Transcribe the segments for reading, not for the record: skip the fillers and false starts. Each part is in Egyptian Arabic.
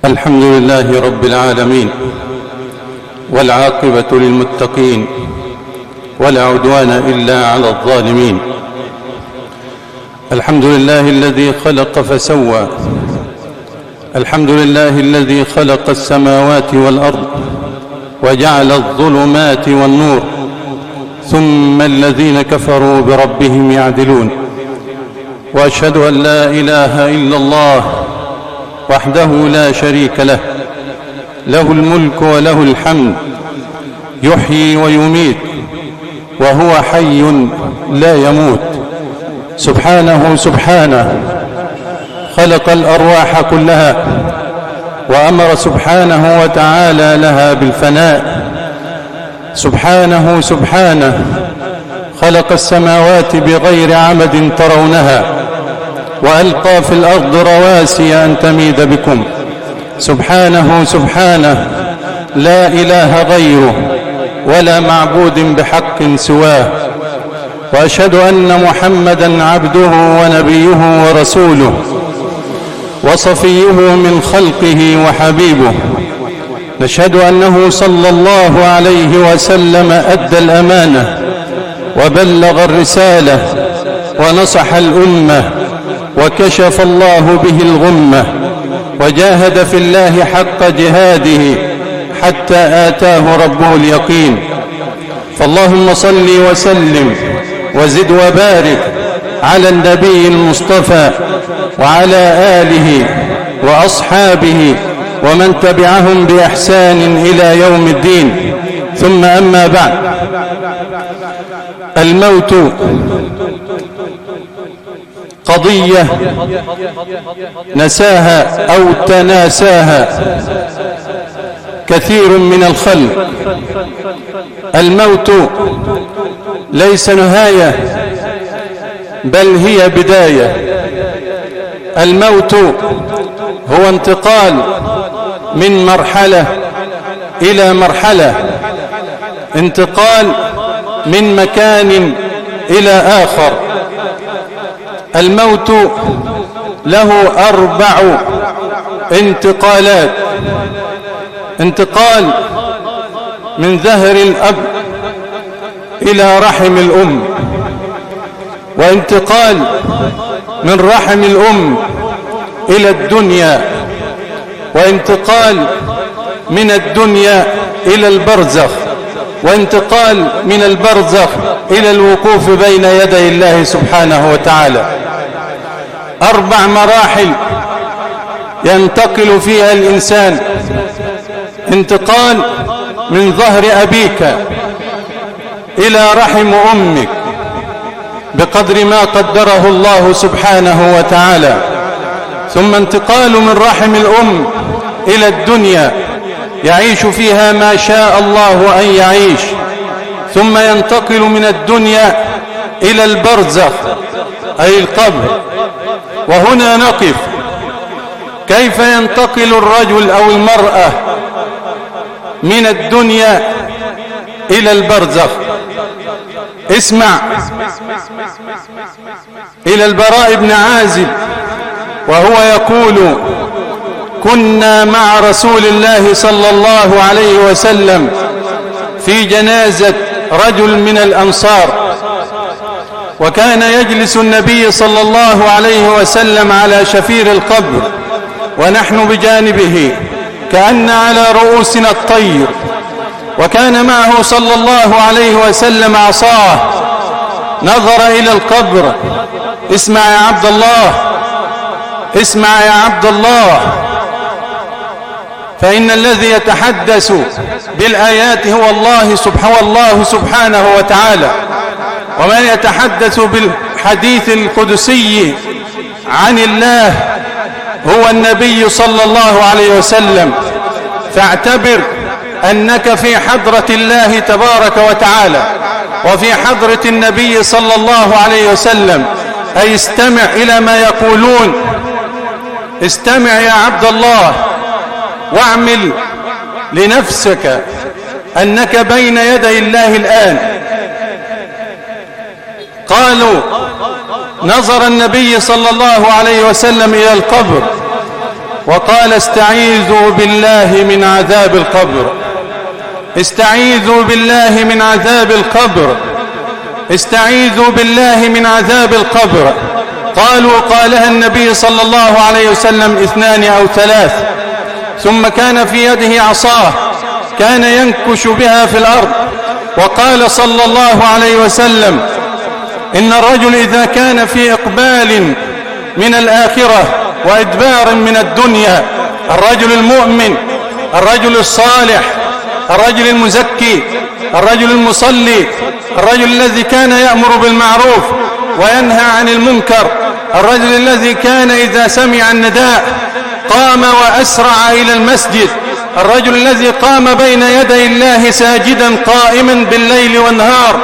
الحمد لله رب العالمين، والعاقبة للمتقين، ولا عدوان إلا على الظالمين. الحمد لله الذي خلق فسوى، الحمد لله الذي خلق السماوات والأرض وجعل الظلمات والنور، ثم الذين كفروا بربهم يعدلون. وأشهد أن لا إله إلا الله وحده لا شريك له، له الملك وله الحمد، يحيي ويميت وهو حي لا يموت، سبحانه سبحانه. خلق الأرواح كلها وأمر سبحانه وتعالى لها بالفناء، سبحانه سبحانه. خلق السماوات بغير عمد ترونها، وألقى في الأرض رواسي أن تميد بكم، سبحانه سبحانه. لا إله غيره ولا معبود بحق سواه. وأشهد أن محمدا عبده ونبيه ورسوله وصفيه من خلقه وحبيبه. نشهد أنه صلى الله عليه وسلم أدى الأمانة وبلغ الرسالة ونصح الأمة وكشف الله به الغمة وجاهد في الله حق جهاده حتى آتاه ربه اليقين. فاللهم صل وسلم وزد وبارك على النبي المصطفى وعلى آله وأصحابه ومن تبعهم بإحسان إلى يوم الدين. ثم أما بعد، الموت قضية نساها أو تناساها كثير من الخلق. الموت ليس نهاية بل هي بداية. الموت هو انتقال من مرحلة إلى مرحلة، انتقال من مكان إلى آخر. الموت له 4 انتقالات: انتقال من ظهر الأب إلى رحم الأم، وانتقال من رحم الأم إلى الدنيا، وانتقال من الدنيا إلى البرزخ، وانتقال من البرزخ إلى الوقوف بين يدي الله سبحانه وتعالى. 4 مراحل ينتقل فيها الإنسان: انتقال من ظهر أبيك إلى رحم أمك بقدر ما قدره الله سبحانه وتعالى، ثم انتقال من رحم الأم إلى الدنيا يعيش فيها ما شاء الله أن يعيش، ثم ينتقل من الدنيا إلى البرزخ أي القبر. وهنا نقف: كيف ينتقل الرجل أو المرأة من الدنيا إلى البرزخ؟ اسمع إلى البراء بن عازب وهو يقول: كنا مع رسول الله صلى الله عليه وسلم في جنازة رجل من الأنصار، وكان يجلس النبي صلى الله عليه وسلم على شفير القبر ونحن بجانبه كأن على رؤوسنا الطير، وكان معه صلى الله عليه وسلم عصاه. نظر إلى القبر. اسمع يا عبد الله، اسمع يا عبد الله، فإن الذي يتحدث بالآيات هو الله سبحانه، الله سبحانه وتعالى. ومن يتحدث بالحديث القدسي عن الله هو النبي صلى الله عليه وسلم. فاعتبر أنك في حضرة الله تبارك وتعالى وفي حضرة النبي صلى الله عليه وسلم، أي استمع إلى ما يقولون. استمع يا عبد الله واعمل لنفسك أنك بين يدي الله الآن. قالوا: نظر النبي صلى الله عليه وسلم إلى القبر وقال: استعيذوا بالله من عذاب القبر، استعيذوا بالله من عذاب القبر، استعيذوا بالله من عذاب القبر. قالوا: قالها النبي صلى الله عليه وسلم 2 أو 3. ثم كان في يده عصاه كان ينكش بها في الأرض، وقال صلى الله عليه وسلم: إن الرجل إذا كان في إقبال من الآخرة وإدبار من الدنيا، الرجل المؤمن، الرجل الصالح، الرجل المزكي، الرجل المصلي، الرجل الذي كان يأمر بالمعروف وينهى عن المنكر، الرجل الذي كان إذا سمع النداء قام وأسرع إلى المسجد، الرجل الذي قام بين يدي الله ساجدا قائما بالليل والنهار،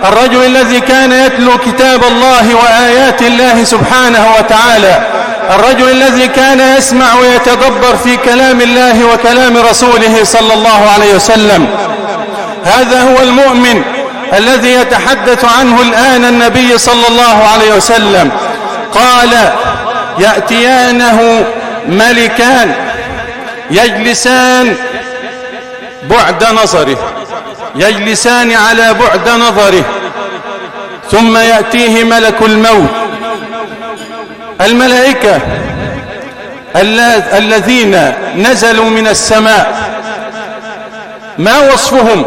الرجل الذي كان يتلو كتاب الله وآيات الله سبحانه وتعالى، الرجل الذي كان يسمع ويتدبر في كلام الله وكلام رسوله صلى الله عليه وسلم. هذا هو المؤمن الذي يتحدث عنه الآن النبي صلى الله عليه وسلم. قال: يأتيانه ملكان يجلسان بعد نظره، يجلسان على بعد نظره، ثم يأتيه ملك الموت. الملائكة الذين نزلوا من السماء ما وصفهم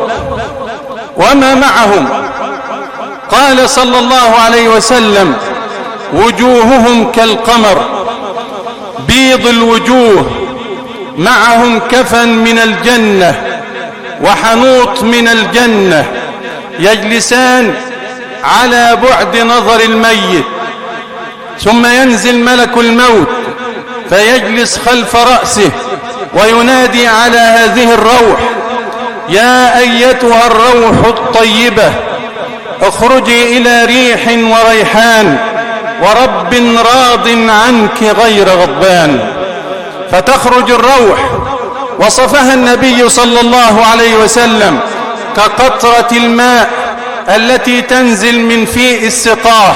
وما معهم؟ قال صلى الله عليه وسلم: وجوههم كالقمر، بيض الوجوه، معهم كفن من الجنة وحنوط من الجنة، يجلسان على بعد نظر الميت. ثم ينزل ملك الموت فيجلس خلف رأسه وينادي على هذه الروح: يا أيتها الروح الطيبة، اخرجي إلى ريح وريحان ورب راض عنك غير غضبان. فتخرج الروح، وصفها النبي صلى الله عليه وسلم كقطرة الماء التي تنزل من فيء السقاه،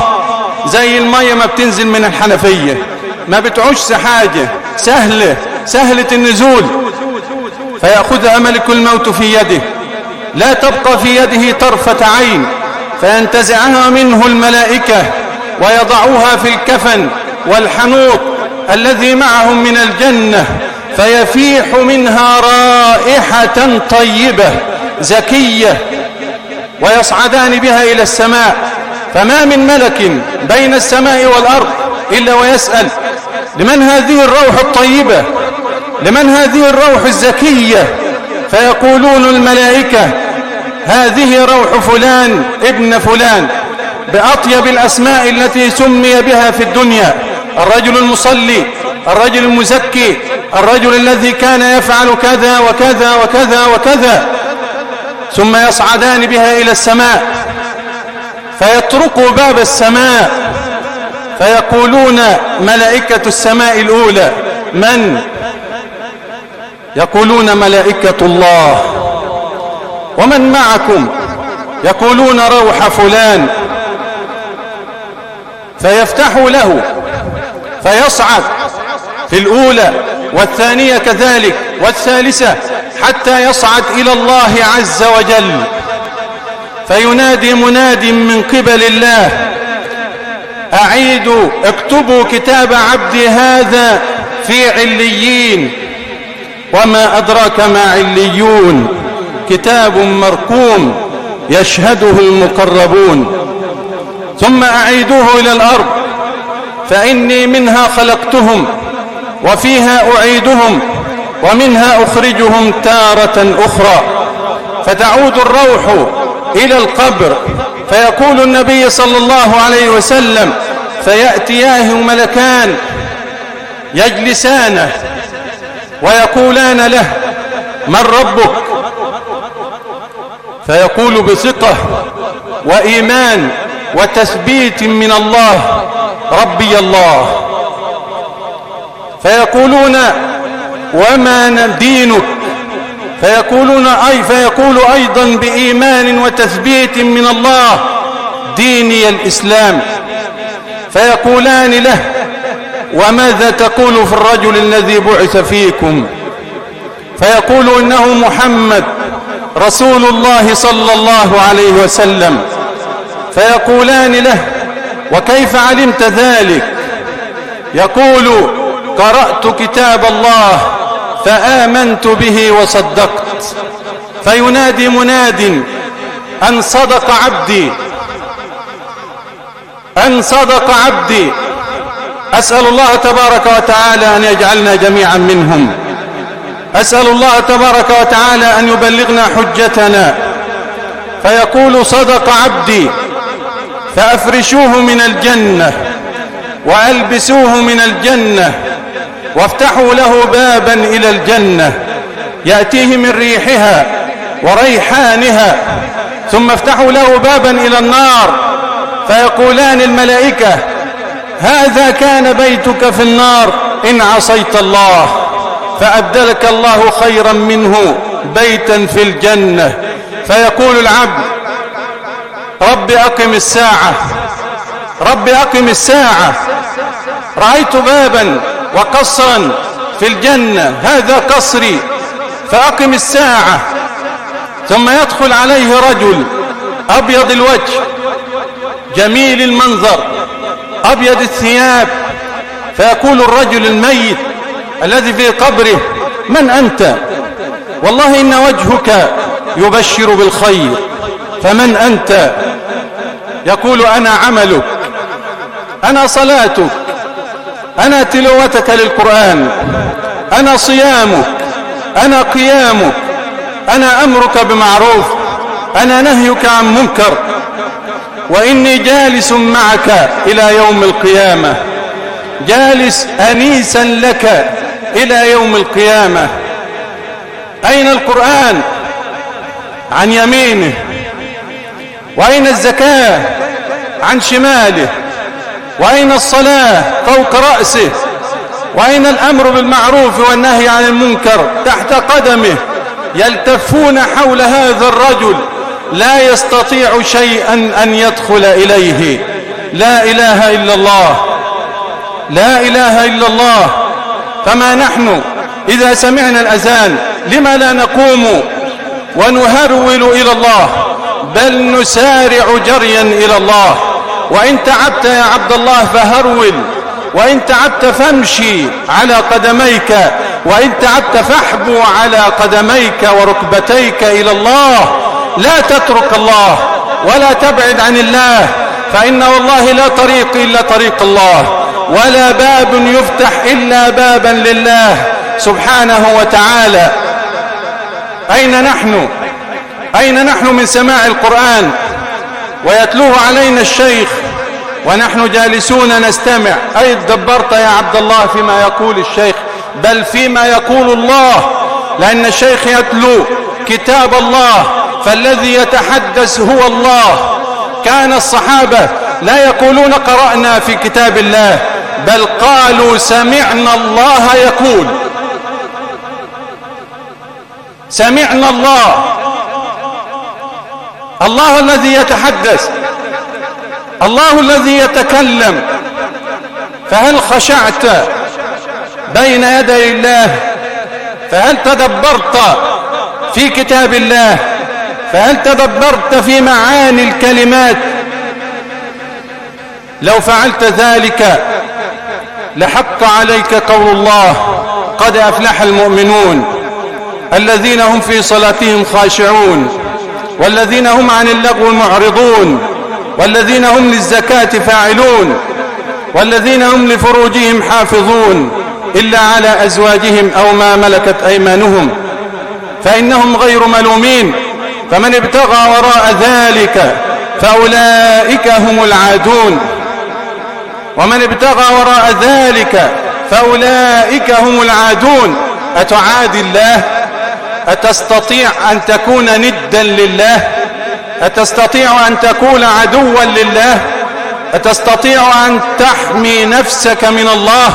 زي المية ما بتنزل من الحنفية، ما بتعوش حاجة، سهلة، سهلة النزول. فيأخذها ملك الموت في يده، لا تبقى في يده طرفة عين، فينتزعها منه الملائكة ويضعوها في الكفن والحنوط الذي معهم من الجنة، فيفيح منها رائحة طيبة زكية، ويصعدان بها إلى السماء. فما من ملك بين السماء والأرض إلا ويسأل: لمن هذه الروح الطيبة؟ لمن هذه الروح الزكية؟ فيقولون الملائكة: هذه روح فلان ابن فلان، بأطيب الأسماء التي سمي بها في الدنيا، الرجل المصلي، الرجل المزكي، الرجل الذي كان يفعل كذا وكذا وكذا وكذا. ثم يصعدان بها إلى السماء فيطرقوا باب السماء، فيقولون ملائكة السماء الأولى: من؟ يقولون: ملائكة الله. ومن معكم؟ يقولون: روح فلان. فيفتحوا له فيصعد في الأولى والثانية كذلك والثالثة حتى يصعد إلى الله عز وجل. فينادي مناد من قبل الله: أعيدوا، اكتبوا كتاب عبدي هذا في عليين. وما أدراك ما عليون؟ كتاب مرقوم يشهده المقربون. ثم أعيدوه إلى الأرض، فإني منها خلقتهم وفيها أعيدهم ومنها أخرجهم تارة أخرى. فتعود الروح إلى القبر، فيقول النبي صلى الله عليه وسلم: فيأتياه ملكان يجلسانه ويقولان له: من ربك؟ فيقول بثقة وإيمان وتثبيت من الله: ربي الله. فيقولون: وما دينك؟ فيقولون أي فيقول أيضا بإيمان وتثبيت من الله: ديني الإسلام. فيقولان له: وماذا تقول في الرجل الذي بعث فيكم؟ فيقول إنه محمد رسول الله صلى الله عليه وسلم. فيقولان له: وكيف علمت ذلك؟ يقول: قرأت كتاب الله فآمنت به وصدقت. فينادي مناد: أن صدق عبدي، أن صدق عبدي. أسأل الله تبارك وتعالى أن يجعلنا جميعا منهم. أسأل الله تبارك وتعالى أن يبلغنا حجتنا. فيقول: صدق عبدي، فأفرشوه من الجنة وألبسوه من الجنة وافتحوا له بابا إلى الجنة يأتيه من ريحها وريحانها، ثم افتحوا له بابا إلى النار. فيقولان الملائكة: هذا كان بيتك في النار إن عصيت الله، فأبدلك الله خيرا منه بيتا في الجنة. فيقول العبد: رب أقم الساعة، رب أقم الساعة، رأيت بابا وقصرا في الجنة، هذا قصري، فأقم الساعة. ثم يدخل عليه رجل أبيض الوجه جميل المنظر أبيض الثياب، فيقول الرجل الميت الذي في قبره: من أنت؟ والله إن وجهك يبشر بالخير، فمن أنت؟ يقول: أنا عملك، أنا صلاتك، أنا تلاوتك للقرآن، أنا صيامك، أنا قيامك، أنا أمرك بمعروف، أنا نهيك عن منكر، وإني جالس معك إلى يوم القيامة، جالس أنيسا لك إلى يوم القيامة. أين القرآن؟ عن يمينه. وأين الزكاة؟ عن شماله. وأين الصلاة؟ فوق رأسه. وأين الأمر بالمعروف والنهي عن المنكر؟ تحت قدمه. يلتفون حول هذا الرجل، لا يستطيع شيئا أن يدخل إليه. لا إله إلا الله، لا إله إلا الله. فما نحن إذا سمعنا الأذان لما لا نقوم ونهرول إلى الله، بل نسارع جريا إلى الله. وإن تعبت يا عبد الله فهرول، وإن تعبت فامشي على قدميك، وإن تعبت فاحبو على قدميك وركبتيك إلى الله. لا تترك الله ولا تبعد عن الله، فإن والله لا طريق إلا طريق الله، ولا باب يفتح إلا بابا لله سبحانه وتعالى. أين نحن؟ أين نحن من سماع القرآن ويتلوه علينا الشيخ ونحن جالسون نستمع؟ أي تدبرت يا عبد الله فيما يقول الشيخ؟ بل فيما يقول الله، لأن الشيخ يتلو كتاب الله، فالذي يتحدث هو الله. كان الصحابة لا يقولون قرأنا في كتاب الله، بل قالوا سمعنا الله يقول، سمعنا الله. الله الذي يتحدث، الله الذي يتكلم. فهل خشعت بين يدي الله؟ فهل تدبرت في كتاب الله؟ فهل تدبرت في معاني الكلمات؟ لو فعلت ذلك لحق عليك قول الله: قد أفلح المؤمنون الذين هم في صلاتهم خاشعون، والذين هم عن اللغو معرضون، والذين هم للزكاة فاعلون، والذين هم لفروجهم حافظون إلا على أزواجهم أو ما ملكت أيمانهم فإنهم غير ملومين، فمن ابتغى وراء ذلك فأولئك هم العادون. ومن ابتغى وراء ذلك فأولئك هم العادون. أتعادي الله؟ أتستطيع أن تكون ندا لله؟ أتستطيع أن تكون عدوا لله؟ أتستطيع أن تحمي نفسك من الله؟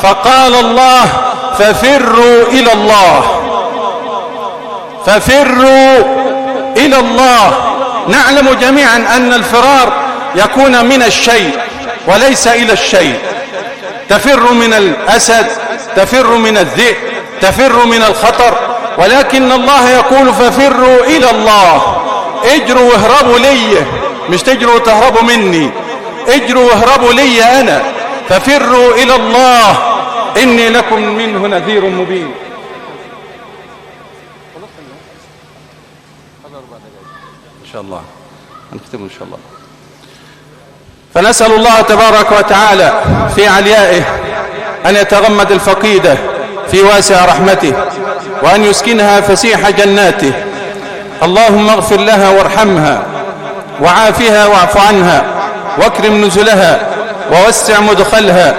فقال الله: ففروا إلى الله، ففروا إلى الله. نعلم جميعا أن الفرار يكون من الشيء وليس إلى الشيء. تفر من الأسد، تفر من الذئب، تفر من الخطر، ولكن الله يقول ففروا إلى الله. اجروا واهربوا لي، مش تجروا وتهربوا مني، اجروا واهربوا لي أنا. ففروا إلى الله إني لكم منه نذير مبين. إن شاء الله هنختمه إن شاء الله. فنسأل الله تبارك وتعالى في عليائه أن يتغمد الفقيدة في واسع رحمته، وأن يسكنها فسيح جناته. اللهم اغفر لها وارحمها وعافها واعف عنها، واكرم نزلها ووسع مدخلها.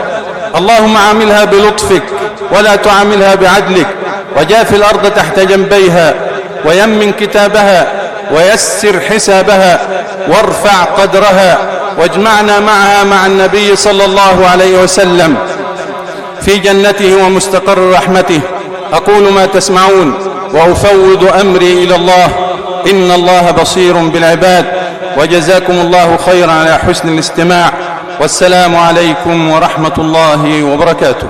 اللهم عاملها بلطفك ولا تعاملها بعدلك، وجاف الأرض تحت جنبيها، ويمن كتابها، ويسر حسابها، وارفع قدرها، واجمعنا معها مع النبي صلى الله عليه وسلم في جنته ومستقر رحمته. أقول ما تسمعون وأفوض أمري إلى الله، إن الله بصير بالعباد. وجزاكم الله خيرا على حسن الاستماع، والسلام عليكم ورحمة الله وبركاته.